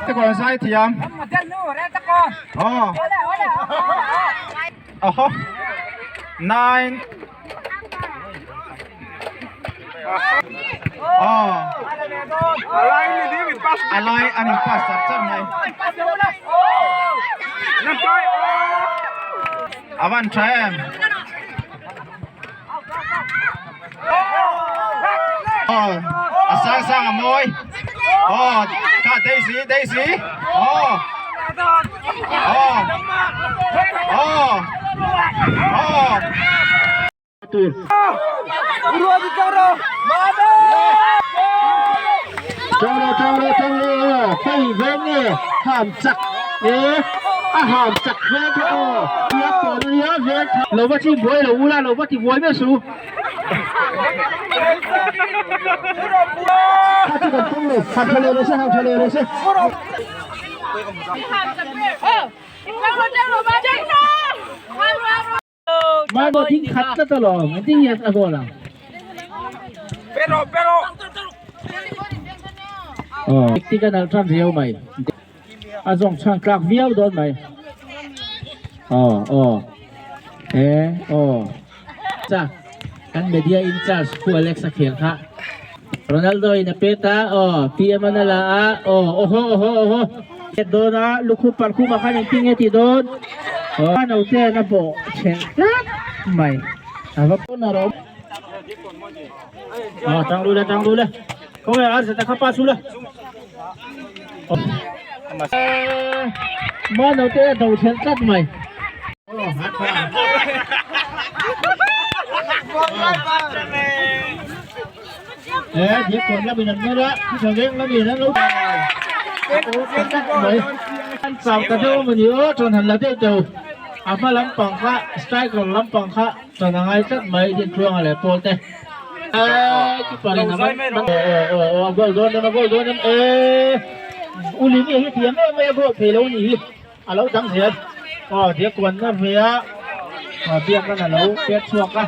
Takawn zai thiam. Oh. Oho. 9. Oh. Alai an in pass char char mai. Avan tha em. Oh, a sang sang a mawi. Oh, kha Daisy, Daisy. Oh. Oh. Oh. Oh. Tur. Changro, changro, changro. Hei veng nge ham chak e. A ham chak veng kha aw. Tia pawn a nia veng kha. Lo va chim buai lo ula, lo va ti buai miah suh. Kha chu kan pawm lo, han tha leh rawh se, han tha leh rawh se. Mano ding khat tlat alawm, engtin nge a goal ang? Aw, tik a nalh tan riau mai. A zawng chhuan tlak viau dawn mai. Aw, aw. E, aw. Cha, kan media in charge Pu Alex a khel kha. Ronaldo in a pet a, aw, PM an a la a, aw, awhaw, awhaw, awhaw. Pet dawn a, lukhum parkhum ah khan engtin nge tih dawn? Aw, a naute an a bawh chhelh tlat mai. A va pawn a rawm. Aw, tang lu le, tang lu le. Khawnge a zeta kha pass ula. Ma naute a do chhelh tlat mai. E diak kawn lamin an nawr a, thla veng lamin an lo tlat mai. An chau ta deuh a ni aw, ṭan han la deuh deuh. A hma lampang kha striker lampang kha ṭan a ngai tlat mai Dintluanga leh Paul te. Keeper in a man aw aw aw a goal dawn em a goal dawn em e Ulimi hi thiam em mai a goal thei lo ni hi a lo dang zel aw dia kuan na ve a biak an a lo pek chhuak a.